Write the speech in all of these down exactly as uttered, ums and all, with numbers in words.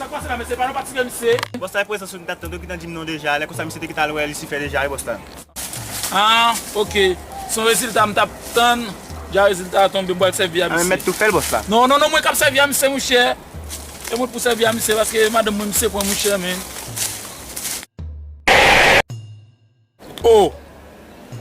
Pase la, mesye, pa nan pati ke misye. Bòs la, prezans ou t ap tann, ou gentan di m non deja. Lè konsa, misye te gentan al wè Lisifè deja, wi, bòs la. Ah, ok. Se yon rezilta m t ap tann. Deja rezilta a tonbe, m pral sèvi a misye. Ah, men mèt tou fè l, bòs la. Non, non, non, mwen k ap sèvi a misye, monchè. E mwen pou sèvi a misye, paske madanm mwen, misye pran, monchè, men. Oh!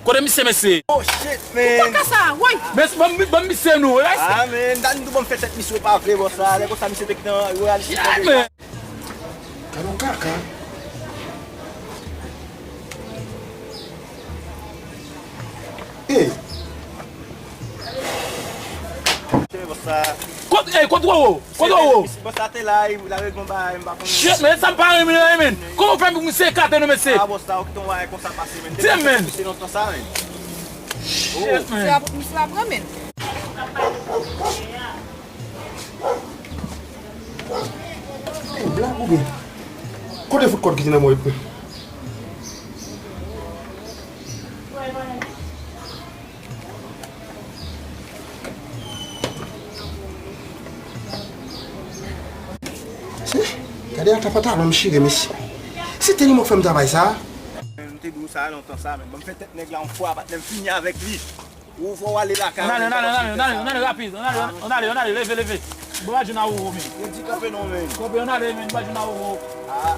Kote misye, mesye? Oh, shit, man. Kaka sa, woy! Mesye, ban m, ban m misye nou, wi. Ah, man, dan nou ban m fè tèt misye, ou pa vle, bòs la. Lè konsa, misye te gentan, yo al chita, man. Gade yon kaka. Hey! Chè, bòs la. Kot, ey, kot Roro? Kot Roro? Bòs la te la, li, li avèk yon bagay, m pa konnen. Shit, men, sa m pa renmen la, men. Kòman w fè pou misye ekate nou, mesye? Ah, bòs la, ou kite yon bagay konsa pase, men. Damn, men. Se lontan sa, men. Shit, men. Se ap, misye ap renmen. Ou blag oubyen? Kote fout kòd ki te nan mwen? Gade ata pantalon m chire, mesye. Se te li mwen k fè m travay sa a. M te di w sa lontan sa, men ban m fè tèt nèg la yon fwa, patnè, m fini avèk li. Ou fò w ale lakay ou, ann ale, ann ale, ann ale, ann ale, ann ale, rapid, ann ale, ann ale, ann ale, leve, leve. Bon, pa jwenn a Roro, men. Redi kanpe non, men. Kanpe, ann ale, men, pa jwenn a Roro. Ah.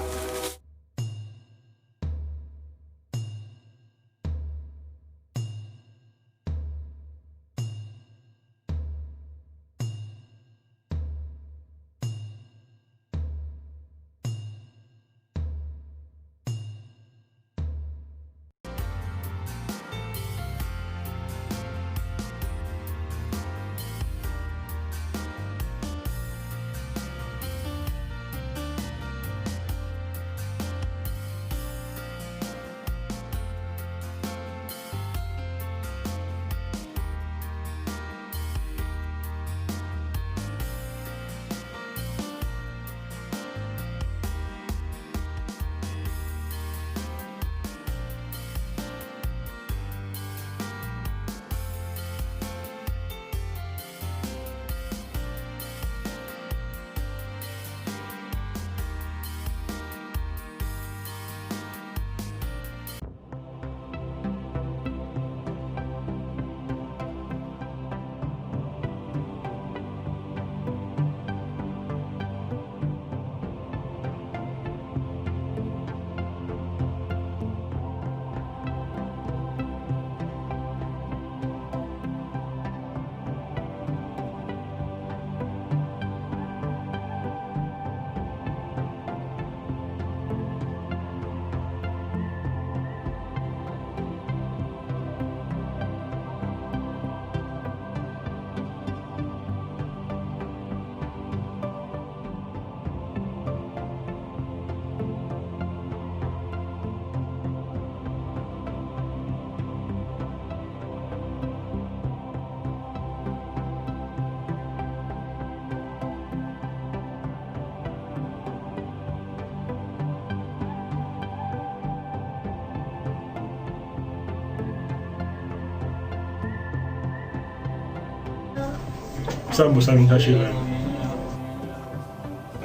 Sa bon, sa vin chache la.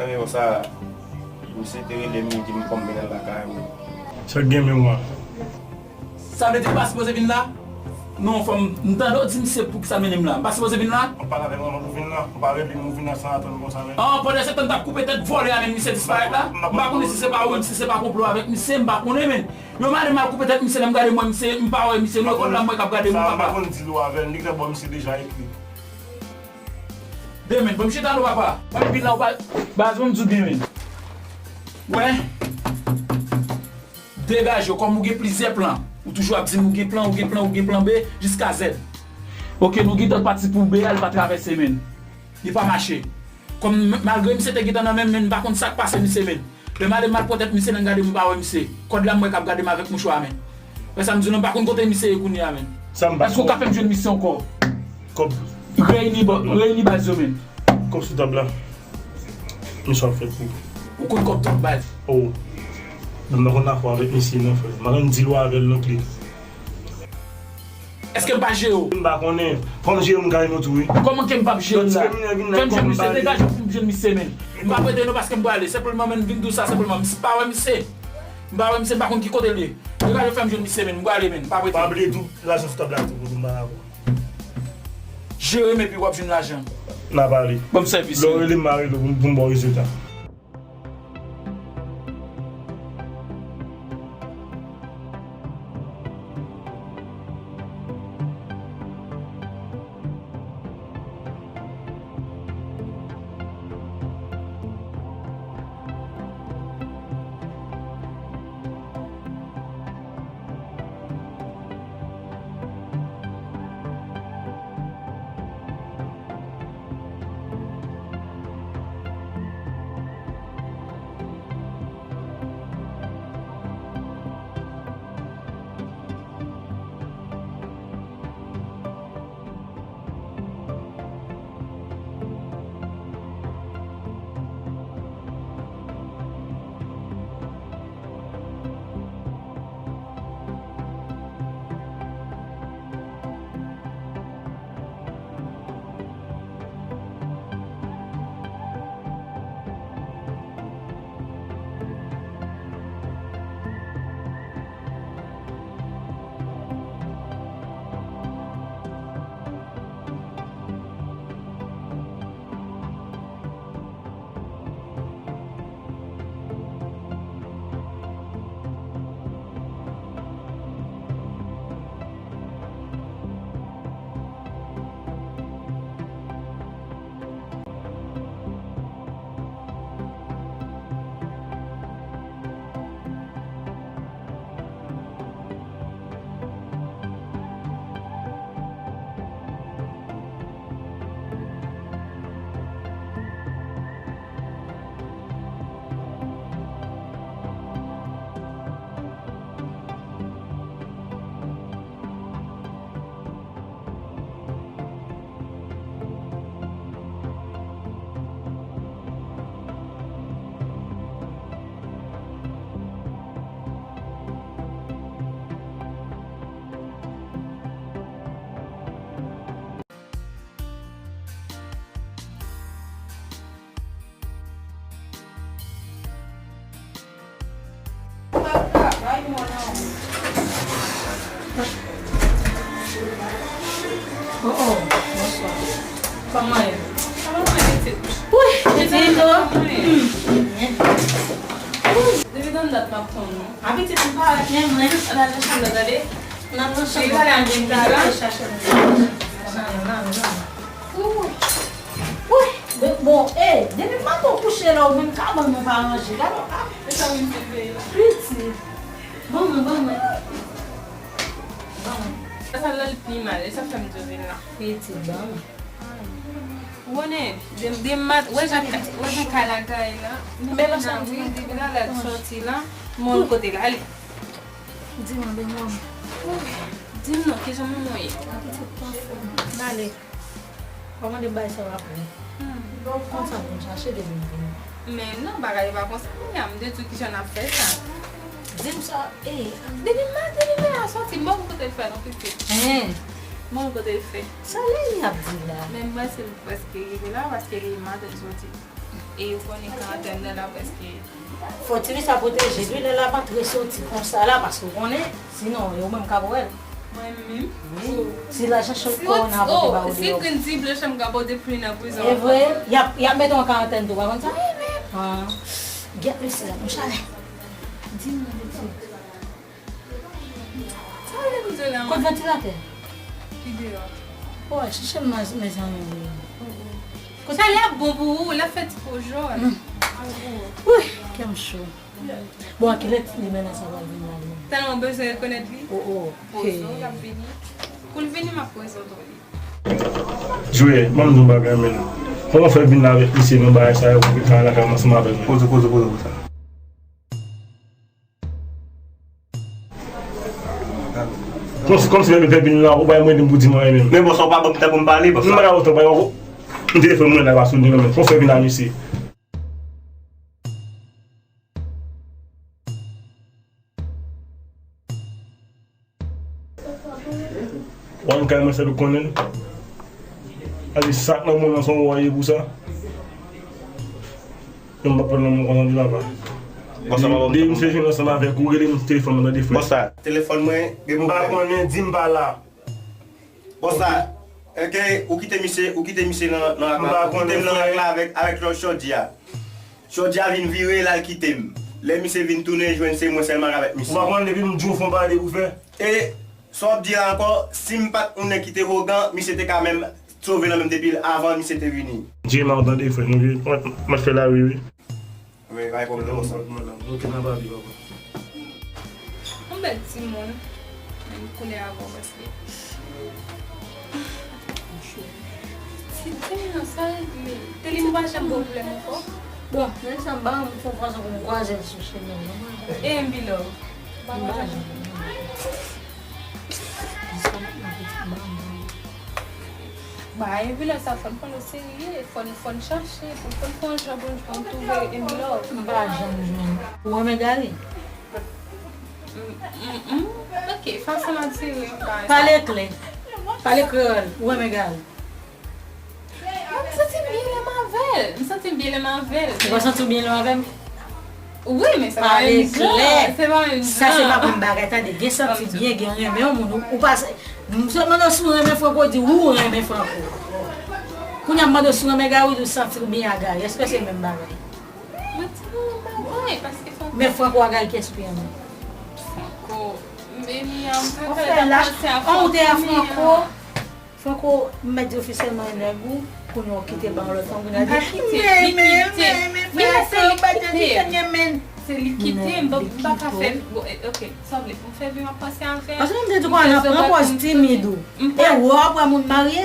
Ebyen, bon, sa, misye te rele m, li di m fò m vin nan lakay ou. Sa gen menm wa. Sa vle di m pa sipoze vin la? Non, fò m, m tande w di misye poukisa l mennen m la. M pa sipoze vin la? Ou pale avè m anvan pou vin la? Ou pa rele m, ou vin la san atann konsa menm? An, pandan se tan m t ap koupe tèt vòlè a menm, misye disparèt la? M pa konnen si se pa ou menm, si se pa konplo avèk misye, m pa konnen, men. Yon madanm al koupe tèt misye, lè m gade m wè misye, m pa wè misye, non, ekòl la m wè k ap gade m, papa. Sa m pa konn di l ou avè l, li gentan ba w misye deja ekri. Demen, ban m chita non, papa. Ban m vin la, ou pa, baz, ban m di w byen, men. Wè. Degaje w, kòm ou gen plizyè plan. Ou toujou ap di m ou gen plan, ou gen plan, ou gen plan B, jiska Z. Oke, nou gentan pati pou B a, li pa travèse, men. Li pa mache. Kòm m-, malgre misye te gentan nan men m, men m pa konn sa k pase misye, men. Lè m ale m al pran tèt misye, men m gade m pa wè misye. Kòd la m wè k ap gade m avèk mouchwa a, men. Wè sa m di w, non, m pa konn kote misye ye kounye a, men. Sa m pa... Èske w ka fè m jwenn misye ankò? Kòb. Reyini ba-, reyini baz yo, men. Kòb sou tab la. Misye ap fèt pou. Ou konn kòb tout baz. Oh. Non, m pa konn afè avèk misye, non, frè. M pa konn di lwa avè l non plis. Èske m pa jere w? M pa konnen. Fò m jere m kay nou tou, wi. Kòman ke m p ap jere w la? Fè m jwenn misye, degaje m pou m jwenn misye, men. M pa prete non, paske m prale. Senpleman, men, m vin di w sa, senpleman. M pa wè misye. M pa wè misye, m pa konn ki kote l ye. Degaje w, fè m jwenn misye, men. M prale, men. M pa prete. Pa bliye tou, lajan sou tab la tou, pou m pa dakò. Jere m epi w ap jwenn lajan. N a pale. Ban m sèvis. Lè w rele m, m a rele w pou m, pou m ba w rezilta. Oh, oh, bonswa. Kòman ye? Kòman ye, pitit? Wi, pitit, oh. Depi tann dat m ap tann ou. A, pitit, m parèt menm, mwen. Al nan chanm nan, tande. N ap nan chanm nan. Li pale ak Jim talè. Wi. Bon, bon, eh, depi maten w kouche la, ou menm kabann ou pa ranje. Gade, ah. E sa menm se peyi la. Pitit. Ban mwen, ban mwen. Ban mwen. Sa lè l pi mal, e sa fè m di w vin la. Pitit, ban mwen. Ou konnen, de, de mat, wè jan, wè jan kay la gaye la. Men la, wi, depi la, lè l sòti la, m wè l kote l ale. Di mwen, bebe, mwen. Di m non, kijan manman w ye? Pitit pa fè. M ale. Kòman de bagay sa va pran? Konsa pou m chache depi m vini. Men non, bagay yo pa konsa, Miriam. M te di w kijan n ap fè sa. Di m sa, e. Depi maten, depi maten a sòti, m pa konn kote l fè non, pitit. Hein? M pa konn kote l fè. Sa Leni ap di la? Men m panse l prèske rive la, paske li maten l sòti. E ou konnen karantèn nan la prèske. Fò ti fi sa pwoteje l wi, lè l ap antre soti konsa la, paske ou konnen, sinon, e ou menm k ap wè l. Mwen menm? Wi. Si lajan cho kòwona ap pote ba ou deyò. Si grenn ti blan chanm ka pote pli nan prizon. E vre, y ap, y ap mete w an karantèn tou, pa konn sa? Wi, men. Ah. Gèt mesye a, monchè. Di m non, pitit. Sa w vle m di w la? Kot ventilatè? Ki deyò. Oh, chèche m, mezanmi, wi. Sa l ap bon pou ou, l ap fè ti po jòn. Wi, kè m cho. Bon, a kilè limena sa pral vin la, li menm? Tèlman w bezwen rekonèt li. Oh, oh. Poze w, l ap vini. Pou l vini, m ap prezante w li. Jwe, ban m di w bagay, men. Kòman fè vin la avèk misye, men bagay sa yo, pou vin fè lakay m ansanm avè l, men? Poze, poze, poze, poze. Kòmsi, kòmsi menm te vin la, ou pa menm pou di mwen menm. Men bon, sa w pa ban m tan pou m pale, bòs la. M pa ka otan, pa yo. M telefòn mwen la, pa sou li menm. Kòmsi vin la, mesye. Wan kay mwen sèl ou konnen. Alè sa k nan moun nan se yon wa ye pou sa. Mwen pa pran nan moun kontan di papa. Bon, sa pa bon. Depi misye vin ansanm avèk ou, rele m telefòn mwen tande frè. Bon, sa. Telefòn mwen, gen m pa konnen, di m pa la. Bon, sa. Ok, ou kite misye, ou kite misye nan, nan ak la. Ou kite m nan ak la avèk, avèk lòt chòdya. Chòdya vin vire, l al kite m. Lè misye vin tounen, jwenn se mwen sèlman k avèk misye. Ou pa konnen depi m di w fè yon bagay pou fè. E sa w ap di a ankò, si m pa t yon nèg ki te wogan, misye te ka menm sove nan men m depi avan misye te vini. Jema, w tande, frè, nou vin, mwen, mwen fè la, wi, wi. Wi, pa gen pwoblèm, sa. Ok, nan pa vin, papa. Yon bèl timoun, menm koulè avè w, paske ti timoun nan sa regle. Te li m pa janm gen pwoblèm ankò. Bon, men sa m pa, m fè fason pou m kwaze l sou chemen an. E M B Love. M pa janm. Ba, M B Love sa fò n pran l o serye, fò n, fò n chache, fò n, fò n fè yon jan pou n, pou n twouve M B Love. M pa janm jwenn. Ou renmen Gary? Mm, mm, mm. Ok, fason l atire m pa. Pale klè. Pale kreyòl. Ou renmen Gary? Mwen, m santi m byen lè m avè l. M santi m byen lè m avè l. Ou pa santi w byen lè w avè m? Wi, men se pa menm jan. Pale klè. Se pa menm jan. Sa se pa menm bagay, tande. Gen santi byen, gen renmen yon moun. Ou, ou pa, m sot mande w si w renmen Franco, w di wi, w renmen Franco. Kounye a m mande w si w renmen Gary, w di w santi w byen ak Gary. Èske se menm bagay? Mwen di non, m pa vle, paske Franco. Men Franco a Gary, kiyès ou pi renmen? Franco. Meni a, m pa ka panse a Franco. Franco, m mèt di ofisyèlman e nèg ou, kounye a w kite ba yon lòt fanm, kounye a di, m renmen l, m renmen l, frè, se li kite m. Se li kite m, donk m pa ka fè, bon, e, ok, sa w vle, pou m fè vi m ap panse avè l. Paske m te di w, w ap pran pòz timid ou. E wè w ap wè moun marye,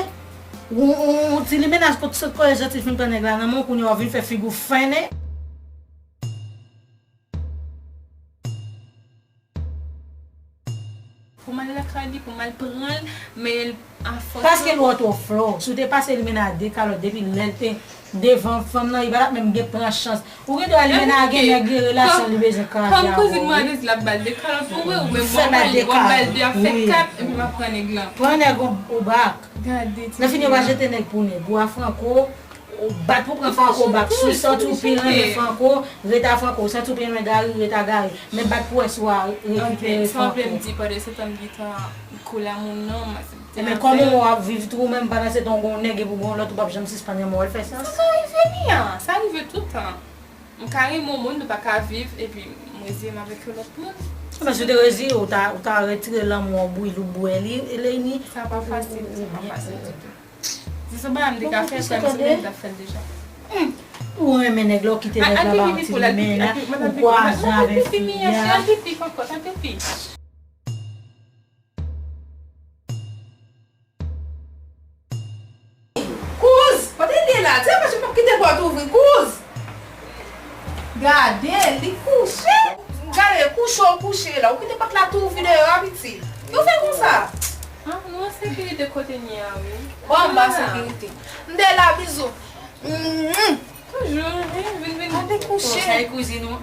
ou, ou, ou ti limennaj kot sot kòlèj, janti fin pran nèg la nan men w, kounye a w vin fè figi w fennen. Pou m al lakay li, pou m al pran l, men afòs. Paske l wè w twò flou. Si w te pase limennaj de kalòt depi lè l te devan fanm nan, li pa t ap menm gen pran chans. Ou gen dwa limennaj gen nèg gen relasyon li bezwen kraze avè w. Kòm kouzin mwen te di l ap ba l de kalòt, ou wè, ou menm w ap ba l, w ap ba l de, ap fè kat, epi m ap pran nèg lan. Pran nèg ou, ou bak. Gade ti. Nan fini, w pa jete nèg pou nèg. Ou a Franco, ou bat pou pran Franco bak. Si w santi w pi renmen Franco, ret a Franco. Ou santi w pi renmen Gary, ret a Gary. Men bat pou wè si w a rekipere Franco. Sa w vle m di, pandan se tan m gentan kou la moun nan, m ap. Ebyen, kòman w ap viv tou, ou menm pandan se tan w gen yon nèg epi w gen yon lòt, ou p ap janm sispann renmen w, fè sans? Sa ka rive, Mia. Sa rive tout tan. M ka renmen yon moun, nou pa ka viv, epi m reziye m avèk yon lòt moun. Ebyen, si w te reziye, ou ta, ou ta retire lanmou an bouyi l, ou bwè li, Eleni. Sa pa fasil, sa pa fasil ditou. Se yon bagay m te ka fè, frè m, se mwen ki t ap fè l deja. Hmm. Ou renmen nèg la, ou kite nèg la ba yon ti limennaj, ou kwaze avèk fi a. Al pipi, Franco, al pipi. Kouz! Kote l ye la? Ti mache m ap kite pòt ouvri. Kouz! Gade, li kouche. Gade, kouche w kouche la. Ou kite pòt la tou ouvri deyò a, pitit. Yo fè konsa. Ah, nou an sekirite kote n ye a, wi. Bon, anba sekirite. M de la, bizou. Mm. Toujou, vin, vin, vin. Gade kouche. Sa e kouzin ou?